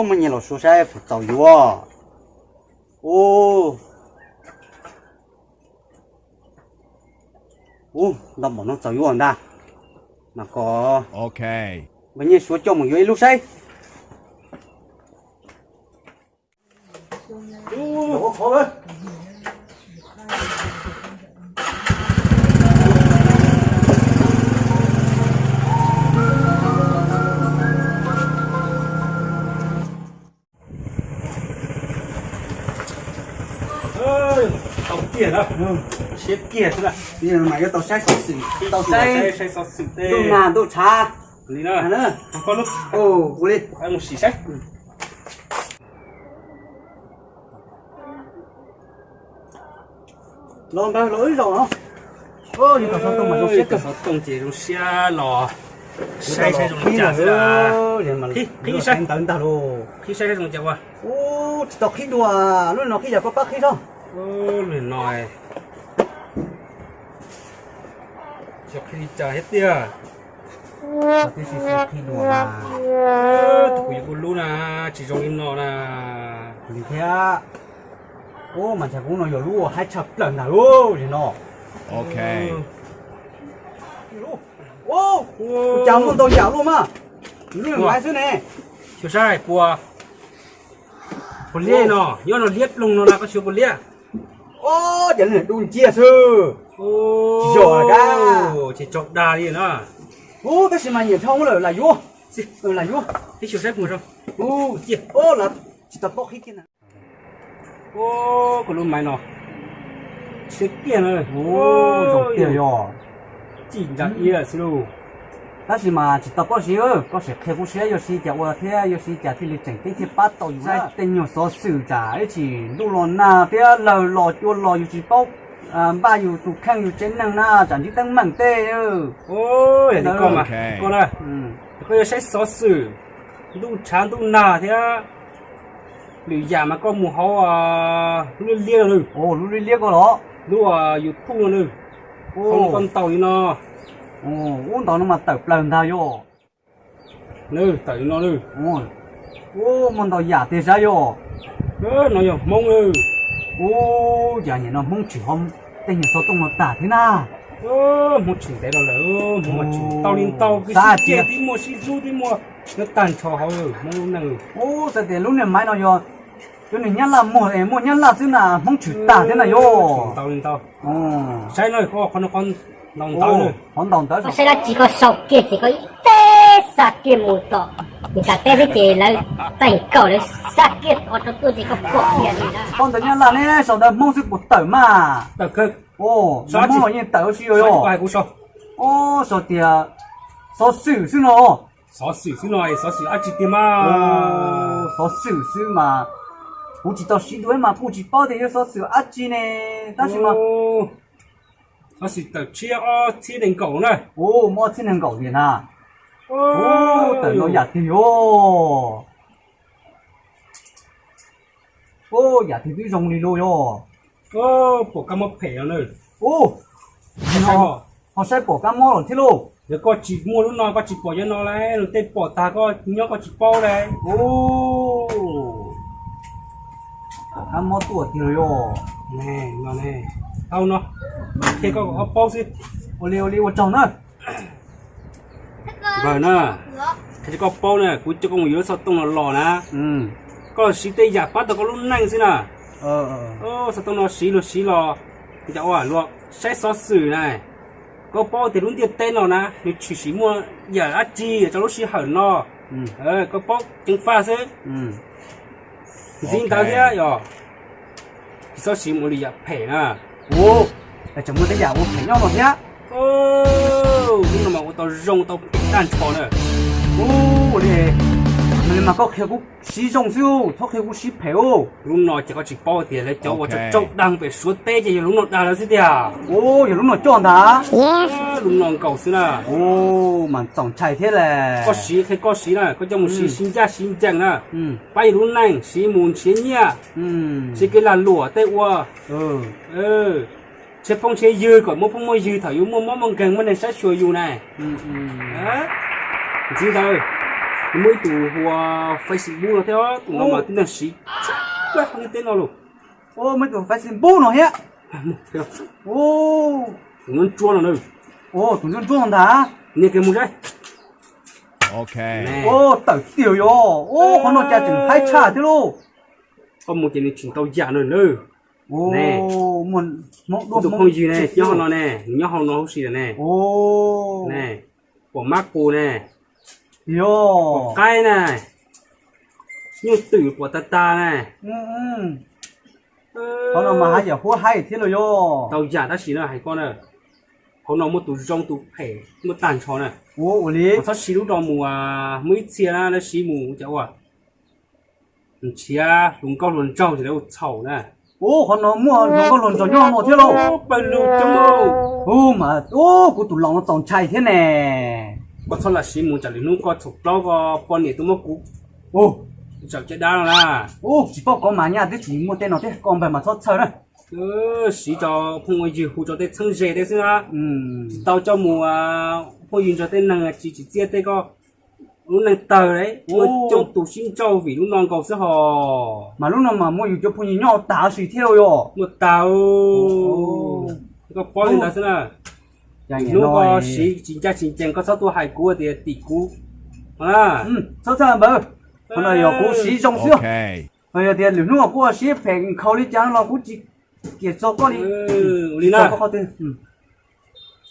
Muab nyiag los suav saib puas txaus yuav. Ub, ub, nto npaum no txaus yuav ntag. Mas kom npawg Nyiaj Suav coj mus yuav ib lub saib. Tau kiag na, siab kiag xwb na. Mas yuav tau saib xov xwm, tau saib xov xwm tej ntuj nag ntuj tshav li na. Ua li, mus sim saib. Los npawg los wb zaum no. Xov tooj ces zoo siab los saib saib zoo li cas xwb. Qhib ntawv ntag lauj, qhib saib saib zoo li cas ua. Ub, tsis tau qhib dua, lub no qhib yog koj pab qhib sob. Lub no tsis qhib li cas thiab tiag. Tus kuv yuav ua lub na, tsis zoo li no na. Li thiab. Ub, mas ntshe kuv no yog lub haib tshaj plaws ntag lauj, no. Ua cas muaj ntau yam luaj mas. Lub no xwb ne. Xyov saib puas, puas liab no, nyob no liab ploog no na, koj xyuas puas liab. Ob, cas lub niag dub nciab xwb. Tsis yog dab, tsis tsaug dag li na. Ub, tab sis mas nyiam dhau lawm lam yuav, lam yuav. Ub, tsis tau paub qhib kiag na. Koj lub maiv no siab kiag na. Zoo tiag yog. Txij ntsa iab xwb lauj. Tab sis mas tsis tau paub siv, koj sim qhia kuv siab yuav siv cas ua thiab yuav siv cas thiaj li tseem ceeb thiaj pab tau yus na. Tej nyuag xov xwm tsam ib chim ntuj los nag thiab lawg los cua los yus tsis paub npaj yus tus kheej yus tsev neeg na tsam ntsib teeb meem tej. Koj na, koj yuav saib xov xwm ntuj tshav ntuj nag thiab lwm yam mas koj mus hauv lub liab liab no. Lub liab liab koj los? Lub YouTube no na. Koj ntaus li no. Ub, ntaus no mas tawm plaws ntag yog. Tawm li no na. Ub, muaj ntau yam tiag sav yog. No yog Hmoob na. Ub, cas nim no Hmoob tshwm tej nyuag xov tooj no tag thiab na. Hmoob tshwm ntev los lawm, Hmoob mas tshwm ntau li ntau, sib ceg tib muaj, sib hlub tib muaj, nyob tag nrho hauv Hmoob lub neej. Ub, xav tias lub niag maiv no yog cov niag Nyab Laj muag es muaj Nyab Laj xwb na, Hmoob tshwm tag thiab na yog. Ntau li ntau. Saib no, qhov no qhov ntaus ntawv na. Qhov ntaus ntawv. Koj saib dab tsi koj sau kiag ces koj ib teb xa kiag mus tom, mus tom teb xwb ces lawv txeem kaum lawv xa kiag qhov rau tuaj ces koj pom kiag li na. Koj ntawv Nyab Laj ne sau ntawv Hmoob xwb puas tawm mas? Tawm kawg. Hmoob los yeej tawm ua si yog. Ub, sau tias xov xwm xwb no. Xov xwm xwb no, xov xwm dab tsi tiag mas? Xov xwm xwb mas kuv tsis tau siv dua mas kuj tsis paub tias yog xov xwm dab tsi ne, tab sis mas xov xwm tawm tshiab ob txhiab nees nkaum na. Ub, muaj ob txhiab nees nkaum tiag na. Ub, tawm no yam twg yog. Ub, yam twg twb zoo li lauj yog. Pom kab mob phem no na. Ub, ho saib pom kab mob lawm thiab lauj. Yog koj tsis muaj lub no koj tsis pom cov no lauj, luag tej pom tag koj nyob koj tsis paub lauj. Pom kab mob tuaj tiag lauj yog. Au no, qhia koj kom koj paub xwb. Ua li ua li ua tsaug na. Npawg na, qhia rau koj paub na, kuv coj koj mus yuav lub xov tooj no los na. Koj siv tej yam pab tau koj lub neej xwb na. Xov tooj no siv luag siv los, cas ua luag saib xov xwm na. Koj paub tias lub ntiaj teb no na nws tshwm sim muaj yam dab tsi rau lub sij hawm no. Koj paub ceev faj xwb. Ntxiv ntawd thiab yog, tsis txhob siv mus ua li yam phem na. Ua, tseem muaj tej yam ua phem nyob no thiab. Lub no mas ua tau zoo tau phem tag nrho na. Ua li, mas koj qhia kuv siv zoo xwb, txhob qhia kuv siv phem. Lub no ces koj tsis paub tias lawv cov ua tsaug tsaug dag pem Suav teb ces yog lub no dag lawv xwb tiag. Yog lub no coj ntag. Lub no nkaus xwb na. Mas txaus ntshai thiab las. Koj siv qhia koj siv na, koj coj mus siv siv ncaj siv ncees na. Pab yus lub neej, siv mus nrhiav nyiaj, siv kev lag luam tej ua. Nrhiav phooj nrhiav ywg kom muaj phooj muaj ywg thaum yus muaj mob muaj nkeeg muaj neeg saib xyuas yus na. Ntxiv ntawd, Muaj ib tug hu ua Facebook no thiab, tus no mas tib neeg siv tshaj plaws hauv ntiaj teb no los. Muaj ib tug Facebook no thiab. Tus ntsuab ntsuab no na. Tus ntsuab ntsuab no ntag. Nias kiag mus saib. Tawm tiag yog, qhov no cas tseem haib tshaj thiab lauj. Koj mus ces nws tseem tau yam no lawm. Kuv tus phooj ywg ne, nyob hauv no ne, nws nyob hauv no huv si lawm ne. Ne, pom mab qus ne, pom qaib ne, nyuj twm pom tag tag ne. Qhov no mas haj yam huab haib thiab los yog. Tau yam tab sis no hais koj na, hauv no muaj tus zoo tus phem muaj tag nrho na. Ua li, txhob siv lub no mus, muaj ib txhia na lawv siv mus cas ua nrhiav hluas nkauj hluas nraug ces lawv ua txhaum na. Ua qhov no muaj hluas nkauj hluas nraug nyob no thiab lauj. Pawg lug coob lauj. Ua mas, ua kuv tus laus no txaus ntshai thiab ne. Koj txhob lam siv mus tsam lwm hnub koj txhaum plaub koj poj niam tuaj muab kuv zaum caj dab no na. Ua tsis paub kov mas nyaj twb tsis muaj tej no thiab, koj npawg mas txhob txhawj na. Siv rau phooj ywg hu rau tej txheeb ze tej xwb na. Tsis tau coj mus phooj ywg nrog tej neeg tsis tsim txiaj tej, koj lub neej tawg lauj. Muaj coob tus sib nrauj vim lub no nkaus xwb hos. Mas lub no mas muaj yus cov phooj ywg nyob tag sis thiab lauj yog. Muaj tag. Koj paub li ntawd xwb na. Hnub koj siv tsis ncaj tsis ncees koj txhob tuaj hais kuv tias tim kuv. Txhob txhawj npawg, qhov no yog kuv siv zoo xwb. Yog tias lwm hnub kuv ua siab phem nkhaus li cas los kuv tsis kiam txog koj li. Ua li na.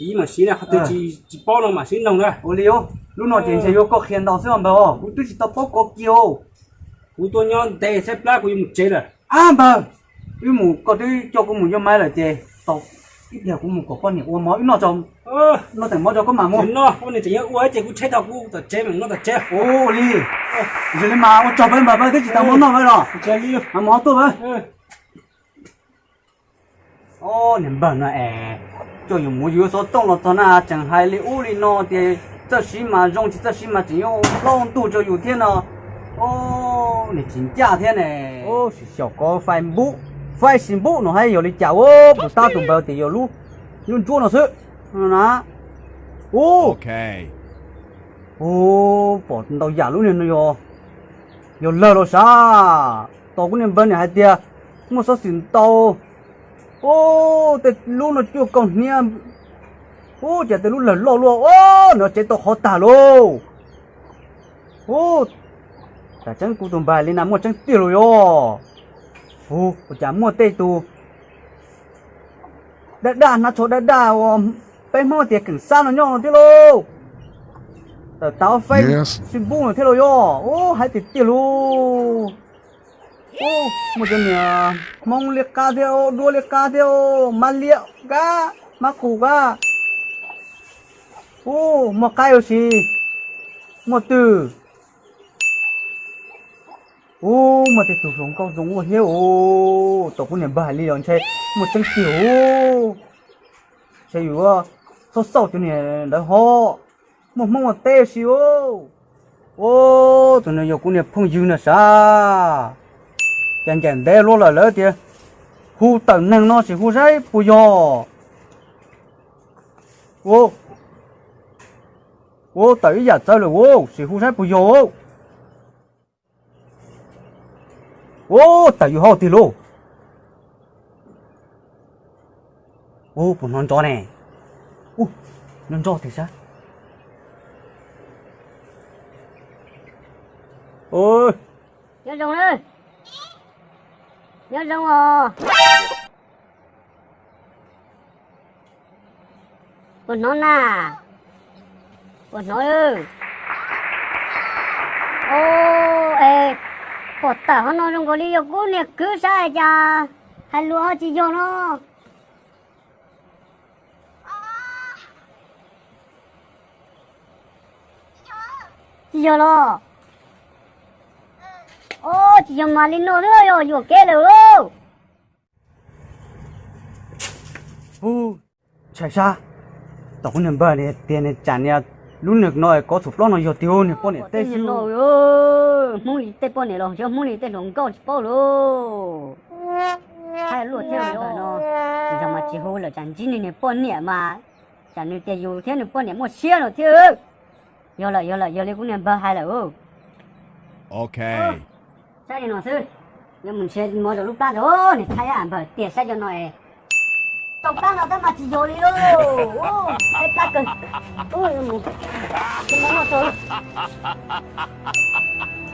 Ib mam siv na, qhov twg tsis paub no mam sib noog na. Ua li, lub no ces ntshe yuav koj qhia ntau xwb npawg os, kuv twb tsis tau paub kov kiag. Kuv tuaj nyob ntev tshaib plab kuv yuav mus tsev lawm. Ab npawg, wb mus koj twb coj kuv mus yuav maiv lawm ces tau ib pliag kuv mus kom poj niam ua mov wb noj tso. Noj teem mov tso koj mam mus. Noj poj niam tseem yuav ua ces kuv tsheb tau kuv tom tsev mam noj tom tsev. Ua li, yog li mas ua tsaug pab npawg, pab twb tsis tau muab noj pab los. Mas mus ho tuaj pab. Niag npawg no es, coj yus mus yuav xov tooj los txog na tseem hais li ub li no tias txawj siv mas zoo tsis txawj siv mas tseem yuav ua plaub ua ntug rau yus thiab no. Niag tsis ncaj thiab ne. Sim xyaum kov Facebook, Facebook no hais yog li cas ua puas tab tus npawg tias yog lub ntsuab ntsuab no xwb na. Ub, pom ntau yam lub niag no yog, yog lawg los sav. Tos kuv niag npawg niam hais tias muaj xov xwm ntau. Ub, tej lub no cuaj kaum hniab. Ub, cas tej lub lawg loj luaj, nws tsev tau qhov tag lauj. Ub, tas tseeb kuv tus npawg li na muaj tseeb tiag lauj yog. Ub, ua cas muaj tej tus daj daj hnav tsho daj daj uas peb Hmoob tias keem xab no nyob no thiab lauj. Tawm tas Facebook no thiab lauj yog. Ub, haib tiag tiag lauj. Ub, muaj cov niag Hmoob liab qab thiab, duab liab qab thiab, mab liab kab, mab qus kab. Ub, muaj qaib ua si, muaj twg. Ub, muaj tej tus hluas nkauj zoo ua thiab os. Tau kuv niag npawg hais li los ntshe muaj tseeb tiag os. Ntshe yus txhob xauj cov niag ntawd ho, muaj Hmoob ua teb ua si os. Ub, tus no yog kuv niag phooj ywg na sav. Cas ncaim ntev luaj lawm lawv tias hu tawm neeg no sim hu saib puas yog. Ub, tawm ib yam txawv lawm os, sim hu saib puas yog. Ub, tawm yus hauv tiag lauj. Ub, puas hnov nrov ne? Ub, nrov nrov tiag sav. Nyob zoo na. Nyob zoo os. Puas hnov na? Puas hnov? Ub, es pom tawm hov no zoo nkaus li yog kuv niag kwv sav cas hais lus ho tsis yog no. Tsis yog los? Ub, tsis yog mas li no xwb yog yuam kev lawm lauj. Ub, ntshai sab. Tom kuv niag npawg tias niag tsam niag lub nws no kov txhum plaub no yog tiag niag poj niam teb xwb. Hmoob li tej poj niam los xyov Hmoob li tej hluas nkauj tsis paub lauj. Hais luaj thiab no, yog mas tsis hu lawm tsam ntsib nws niag poj niam mas, tsam nws tias yus thiab nws poj niam muaj siab no thiab. Yog lawm, yog lawm, yog li kuv niag npawg hais lawm. Ok. Saib li no xwb, yuav mus nrhiav mov zaum lub plab ntawd, niag tshaib npawg tiag, saib cov no es, tau plab no tab mas tsis yog li lauj. Saib plab kawg. Mus nrhiav mov noj tso.